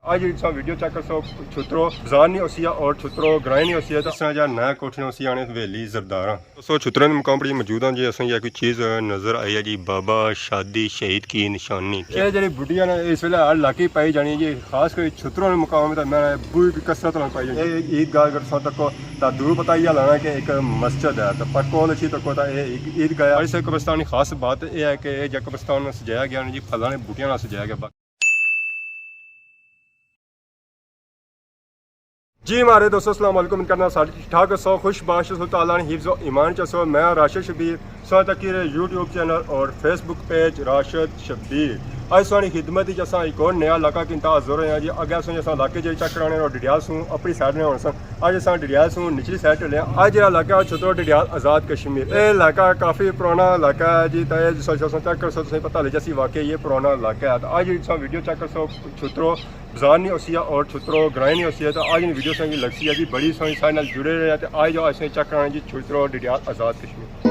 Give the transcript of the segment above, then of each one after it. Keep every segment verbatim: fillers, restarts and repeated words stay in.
آج تساں ویڈیو چیک کرسو، چھترو بازار نہیں ہوسی اور چھترو گرائیں نہیں ہوسی، تو اس طرح جا نیا کوٹھیاں ہوسی آنے حویلی زرداراں۔ دوستو، چھترو نے مقام پر موجود ہاں جی، اساں کی کوئی چیز نظر آئی ہے جی، بابا شادی شہید کی نشانی۔ یہ جڑی بڈیاں نے اس ویلے ہر علاقے پائی جانی ہے جی، خاص کر چھترو نے مقام تے میں بڑی کثرت نال پائی جانی ہے۔ یہ عید گاہ اگر تساں تکو تاں دور پتہ ہی لانا کہ ایک مسجد ہے، تو پر کول اچھی تکو تاں یہ ایک عید گاہ ہے۔ اس قبرستان کی خاص بات یہ ہے کہ یہ جا قبرستان سجایا گیا نہیں جی، پھلاں نے بوٹیاں نال سجایا گیا۔ جی مہاڑے دوستو، السلام علیکم، امید کرنا سارے ٹھیک ٹھاک ہسو، خوش باش ہسو، تعالیٰ نے حفظ و ایمان چ ہسو۔ میں راشد شبیر، تساں تکی رہے یوٹیوب چینل اور فیس بک پیج راشد شبیر۔ اج تساں نی خدمت وچ اساں ایک اور نیا علاقہ کنتا حاضر ہوئے ہاں جی۔ اگے اساں جساں علاقے جڑے چیک کرانے اور ڈڈیال سوں اپنی سائیڈ نے ہونے سن، اج اساں ڈڈیال سوں نچلی سائیڈ چلے ہاں۔ اج جڑا علاقہ ہے چھترو ڈڈیال آزاد کشمیر، اے علاقہ کافی پرانا علاقہ ہے جی۔ تے جساں تساں چیک کرسو تساں پتہ لگ جاسی واقعی یہ پرانا علاقہ ہے۔ تے اج تساں ویڈیو چیک کرسو چھترو بازار نہیں ہوسی ہے اور چھترو گرائیں نہیں ہوسی ہے، تو آج نی ویڈیو سنگی لگسی ہے جی، بڑی سوہنی سارے نال جڑے رہے ہیں۔ تو آج جو اساں چیک کرانے جی چھترو ڈڈیال آزاد کشمیر۔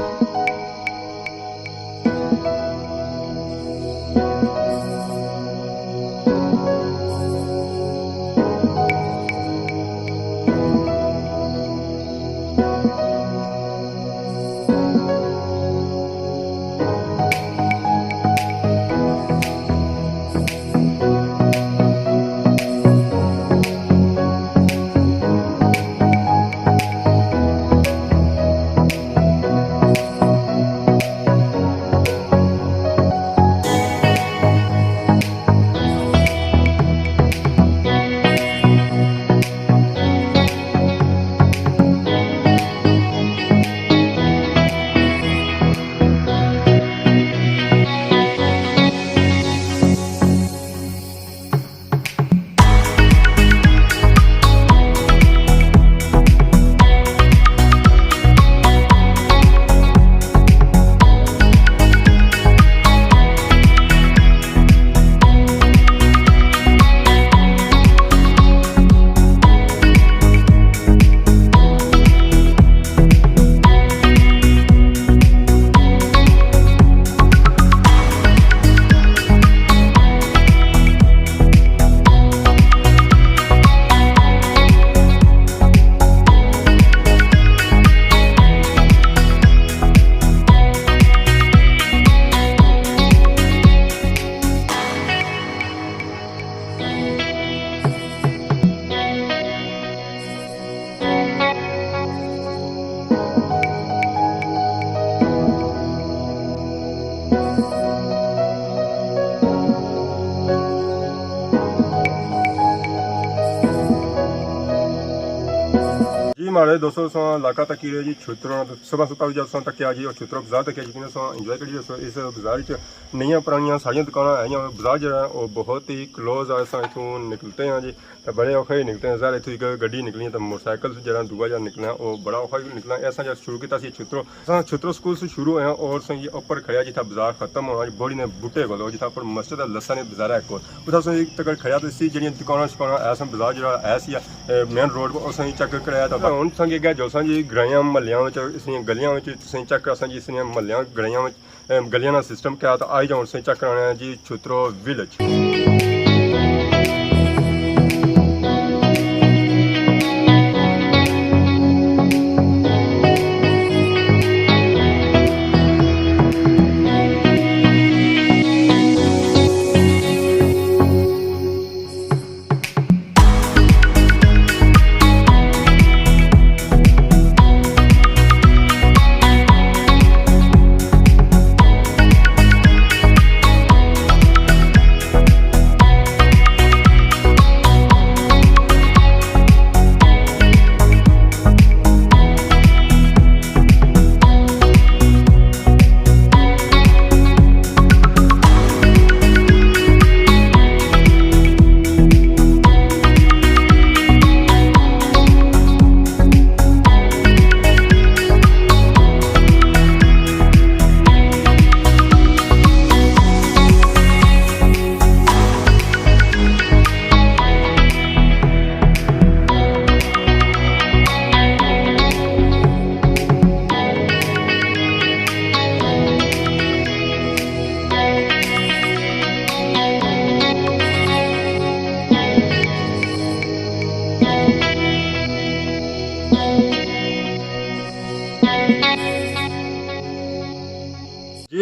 جی مہاڑے دوستو، تساں علاقہ تکی رہے جی چھترو، صبح ستا وی جب تساں تکیا جی، اور چھترو بازار تکیا جی، تساں انجوائے کری رہے سو۔ اس بازار وچ نئیاں پرانیاں ساریاں دکاناں ہیں۔ بازار جڑا ہے وہ بہت ہی کلوز ہے، اساں اتھوں نکلتے ہیں جی۔ تے بڑے اوکھے ہی نکلتے ہیں، ظاہر ہے اتھوں ایک گڈی نکلنی ہے تے موٹر سائیکل سے جڑا دوجا جڑا نکلنا ہے، وہ بڑا اوکھا ہی نکلنا ہے۔ ایسا جب شروع کیتا سی چھترو، اساں چھترو سکول سے شروع ہوئے ہیں اور اساں یہ اوپر کھڑیا جتھا بازار ختم ہونا جی، بوڑی نے بوٹے کول، جتھا اوپر مسجد ہے لسا نے بازار ہے کول، اتھا اساں ایک تکڑ کھڑیا تے سی جڑیاں دکاناں شکاناں ہے سن، بازار جڑا ہے سی، اے، مین روڈ پر اساں چیک کرایا۔ تے ہن اساں اگے جو اساں جی گرائیاں محلیاں وچ، اس نیاں گلیاں وچ اساں چیک اساں جی اس نیاں محلیاں گرائیاں وچ اے گلیاں نا سسٹم کیا تھا، آئی جاؤ اسے چیک کرانے ہیں جی چھترو ویلیج۔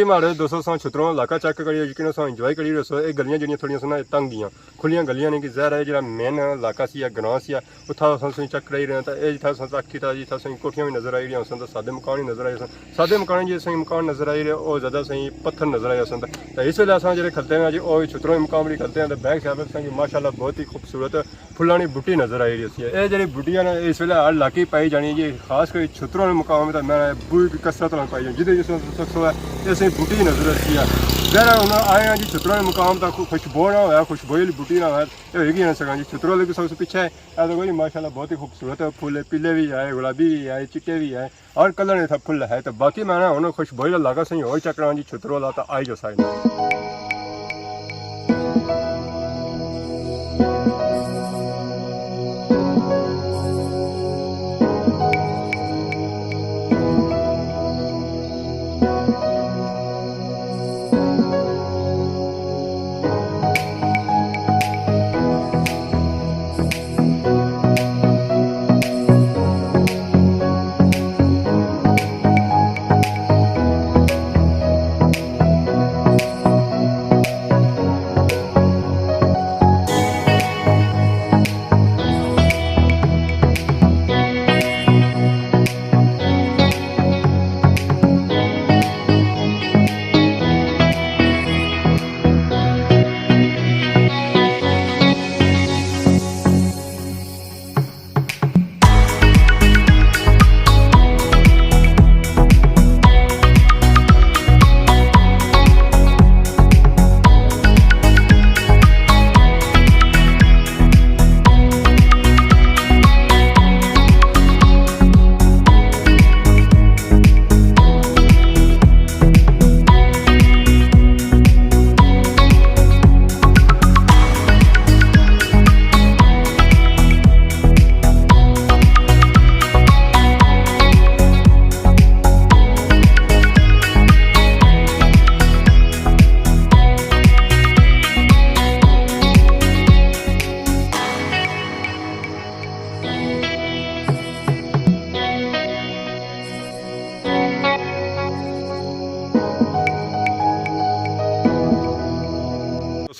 جی ماڑے دوستو، اساں چھتروں علاقہ چیک کریو، یقین اساں انجوائے کری رہے سو۔ اے گلیاں جیڑھیاں تھوڑیاں سو نا، اے تنگ ہیاں، کھلیاں گلیاں نے، کہ ظاہر ہے جیڑھا مین علاقہ سی یا گراں سی، اتھا اساں تساں چیک کرائی رہے ہاں۔ تے اے جتھا اساں چیک کیتا جی، اتھا اساں کوٹھیاں وی نظر آئی رہیاں سن، تے سادے مکان وی نظر آئے سن۔ سادے مکان جی اساں مکان نظر آئی رہے، او زیادہ اساں پتھر نظر آئے سن۔ تے اس ویلے اساں جیڑھے کھلتے ہیں جی، او چھتروں مقام پر کھلتے ہیں، تے بیک سائیڈ پر تساں کی ماشاءاللہ بہت ہی خوبصورت پھلاں نی بوٹی نظر آئی رہی سی۔ اے جیڑھی بوٹی ہے نا، اس ویلے ہر علاقے پائی جانی جی، خاص کر چھتروں نے مقام تے میں بوئی کی کثرت نال پائی جانی۔ جدھر جس وقت سکسو ہے، اس وچ بوٹی نظر آتی ہے۔ ظاہر ہے ہن آئے ہیں جی چھتروں نے مقام تے خو-، خوشبو نہ ہویا، خوشبوئی والی بوٹی نہ ہویا، اے ہوئی گئی نہ سکنا جی۔ چھتروں والے سب سے پیچھے ہے، اے دیکھو جی ماشاءاللہ بہت ہی خوبصورت ہے، پھول پیلے بھی ہے، گلابی بھی ہے، چٹے بھی ہے۔ ہر کلر نے اتھا پھل ہے۔ تے باقی میں نا ہن خوشبوئی لا علاقہ سہی ہور چیک کراں جی، چھتروں والا تے آئی جو سارے۔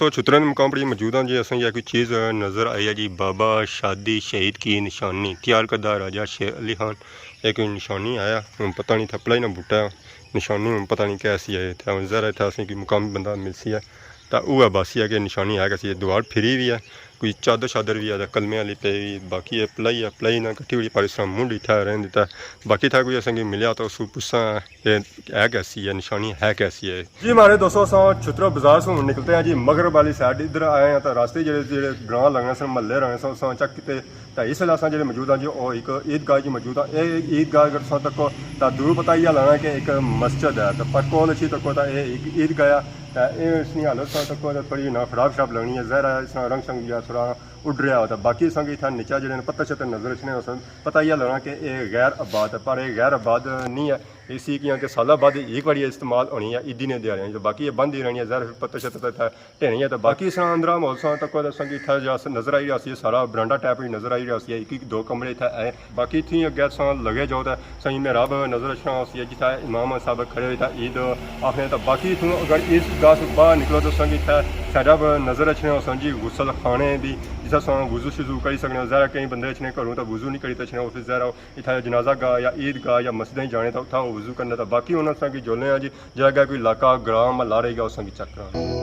سو چھتروں نے مقام پر موجود ہاں جی، اساں کی کوئی چیز نظر آئی ہے جی، بابا شادی شہید کی نشانی، تیار کردہ راجہ شیر علی خان، ایک نشانی آیا، ہن پتہ نہیں تھپلا ہی نہ بوٹا، نشانی ہن پتہ نہیں کیسی ہے۔ تے ہن ظاہر ہے اتھا اساں کی مقامی بندہ ملسی ہے، تے اوہ باسی ہے کہ نشانی ہے کیسی ہے۔ دیوار پھری وی ہے، کوئی چادر شادر وی ہے، تے کلمے آلی پئی وی، باقی اے پلائی ہے، پلائی نہ کٹھی ہوئی، پر اس طرح منہ ڈٹھا رہن دیتا۔ باقی تھا کوئی اساں کی ملیا تو اس کو پچھساں کہ ہے کیسی ہے، نشانی ہے کیسی ہے۔ جی ماڑے دوستو، اساں چھتروں بازار سوں نکلتے ہیں جی، مغرب والی سائیڈ ادھر آئے ہیں، تو راستے جڑے جڑے گراں لگنے سن، محلے لگنے سن، اساں چیک کیتے۔ تو اس ویلے اساں جڑے موجود ہیں جی، وہ ایک عیدگاہ جی موجود ہے۔ اے عیدگاہ اگر تساں تکو تو دور پتہ یہ لگنا کہ ایک مسجد ہے، تو پر کول اچھی تکو تو اے ایک عیدگاہ ہے۔ تو اے اس نی حالت تساں تکو تو تھوڑی جی نا خراب شراب لگنی ہے، ظاہر ہے اس نا رنگ شنگ یا تھوڑا اڈ رہا ہوتا۔ باقی اساں کی اتھا نیچا جڑے نے پتھر شتھر نظر اچھنے ہو سن، پتہ یہ لگنا کہ اے غیر آباد ہے، پر اے غیر آباد نہیں ہے۔ اسی کیاں کہ سالہ بعد ایک باری استعمال ہونی ہے عیدی نے دیہاڑیاں، تو باقی یہ بند ہی رہنی ہے، ظاہر پھر پتہ شتہ تھا ٹھیک ہے۔ تو باقی اس طرح اندر ماحول ساں تک اساں کی اتھا جا نظر آئی رہا سی، سارا برانڈا ٹائپ ہی نظر آئی رہا سی، ایک ایک دو کمرے اتھا ہے۔ باقی اتھی اگے اساں لگے جاؤ تو سائیں محراب نظر اچھنا سی، جتھا امام صاحب کھڑے ہوئے تھا عید آخنے۔ تو باقی اتھوں اگر اس گاہ سے باہر نکلو تو سائیں اتھا سائیڈا پر نظر اچھنے سن جی غسل خانے بھی، جس اساں وضو شضو کری سکنے۔ ظاہر ہے کئی بندے اچھنے گھروں تو وضو نہیں کری تے اچھنے، اس ظاہر اتھا جنازہ گاہ یا عید گاہ یا مسجدیں جانے تو اتھا وضو کرنا۔ تو باقی انہاں ساں کی جولنے ہیں جی، جگہ کوئی علاقہ، گراں، محلہ رہی گیا، اساں کی چیک کراں۔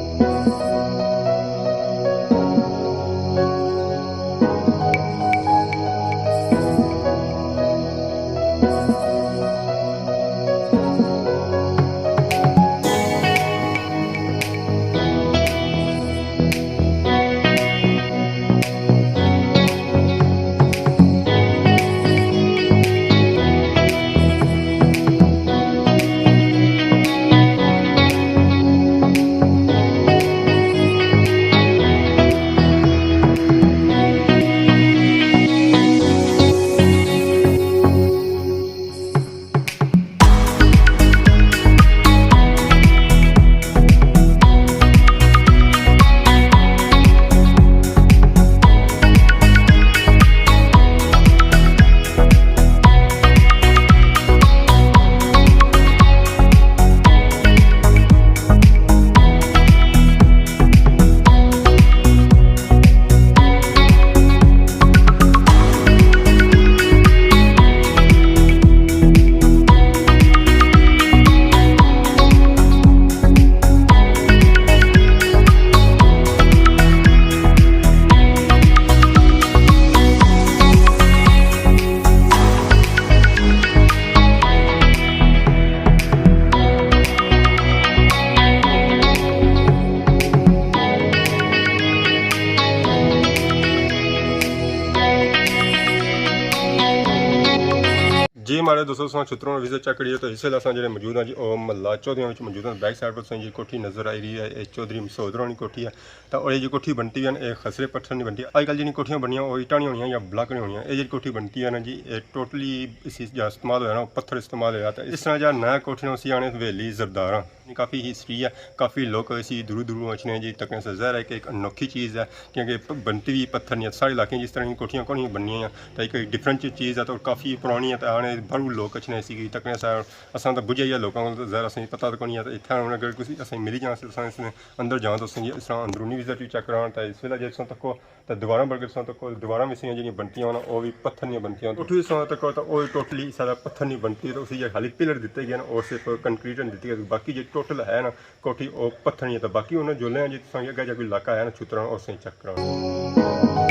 ہمارے دوستو، اساں چھتروں وزٹ چیک کریے تو اس ویلے اساں جڑے موجود ہیں جی، او محلہ چودھریاں وچ موجود ہیں۔ بیک سائیڈ پر تساں جی کوٹھی نظر آئی رہی ہے، اے چودھری مسعود ہوراں نی کوٹھی ہے۔ تو اور یہ جو کوٹھی بنتی ہے نا، اے خسرے پتھر نہیں بنتی۔ آج کل جڑی کوٹھیاں بنیاں، او اٹاں نہیں ہونیاں یا بلاک نہیں ہونیاں۔ اے جڑی کوٹھی بنتی ہے نا جی، اے ٹوٹلی اسی جا استعمال ہویا نا، پتھر استعمال ہویا۔ تو اس طرح جا نیا کوٹھی نا، اسی آنے حویلی زرداراں۔ کافی ہسٹری ہے، کافی لوگ اسی دوروں دوروں اچھنے جی تکنے سے۔ ظاہر ہے کہ ایک انوکھی چیز ہے، کیونکہ پ-، بنتی بھی پتھر نہیں ہے۔ سارے علاقے جس طرح کی کوٹھیاں کونی بننیاں ہیں، تو ایک ڈفرنٹ چیز ہے، تو کافی پرانی ہے، تو آنے بھرو لوگ اچھنے اسی کی تکنے سے۔ اساں تو بجھے ہی ہے لوکاں کو، ظاہر اساں پتہ تو کونی ہے، تو اتھے ہن اگر کسی اساں ملی جانا سے، اساں اس نے اندر جانا تو اساں اس طرح اندرونی وزٹ بھی چیک کرانا، تو اس ویلے جے تساں تکو تے دیواراں بلکہ تساں تکو دیواراں وی سیاں جیہڑیاں بنتیاں ہونا، او وی پتھر نیاں بنتیاں۔ کوٹھی تساں تکو تے او وی ٹوٹلی سارا پتھر نی بنتی، تے اسی جے خالی پلر دتے گئے نا، او صرف کنکریٹ نے دتی گئی، باقی جے ٹوٹل ہے نا کوٹھی، او پتھر نی ہے۔ تے باقی انہاں جولے جے تساں اگے جا کوئی علاقہ ہے نا چھتراں، او سیں چیک کرانا۔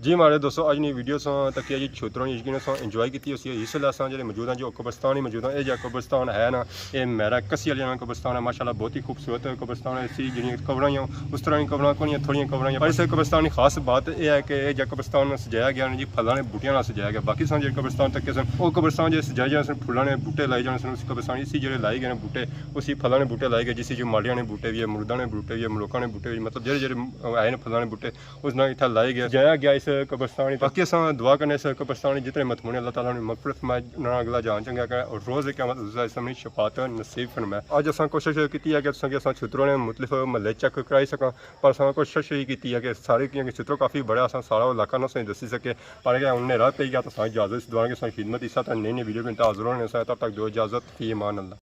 جی ماڑے دوستو، اج نی ویڈیو ساں تکی اج چھوتروں نی، یقین اساں انجوائے کیتی ہوسی۔ اس ویلے اساں جڑے موجود ہیں، جو قبرستان ہی موجود ہیں، اے جا قبرستان ہے نا، اے میرا کسی والے نا قبرستان ہے، ماشاءاللہ بہت ہی خوبصورت قبرستان ہے۔ اسی جڑیاں قبراں ہی، اس طرح نی قبراں کونی ہیں، تھوڑیاں قبراں ہیں۔ پر اس قبرستان نی خاص بات اے ہے کہ اے جا قبرستان سجایا گیا نا جی، پھلاں نے بوٹیاں نال سجایا گیا۔ باقی ساں جڑے قبرستان تکے سن، او قبرستان جے سجائے جانے سن، پھلاں نے بوٹے لائے جانے سن، اس قبرستان اسی جڑے لائے گئے نے بوٹے، اسی پھلاں نے بوٹے لائے گئے، جسی جو مالیاں نے بوٹے بھی ہے، مرداں نے بوٹے بھی ہے، ملوکاں نے بوٹے بھی، مطلب جڑے جڑے آئے نے پھلاں نے بوٹے، اس نال اتھا لائے گیا، سجایا گیا اس قبرستان۔ باقی اساں دعا کرنے اس قبرستان جتنے مدفون ہیں، اللہ تعالیٰ انہاں نی مغفرت فرمائے، انہاں نا اگلا جہان چنگا کرے اور روز قیامت حضور صلی اللہ علیہ وسلم نی شفاعت نصیب فرمائے۔ اج اساں کوشش کیتی ہے کہ تساں کی اساں چھتروں نے مختلف محلے چیک کرائی سکاں، پر اساں کوشش یہ کیتی ہے کہ سارے، کیونکہ چھتروں کافی بڑا، اساں سارا علاقہ نہ سہی دسی سکے، پر اگر ہن نیرا پئی گیا تو اساں اجازت اس دعا کہ اساں خدمت اس طرح نئی نئی ویڈیو کے حاضر ہونے سا، تب تک دو اجازت، فی امان اللہ۔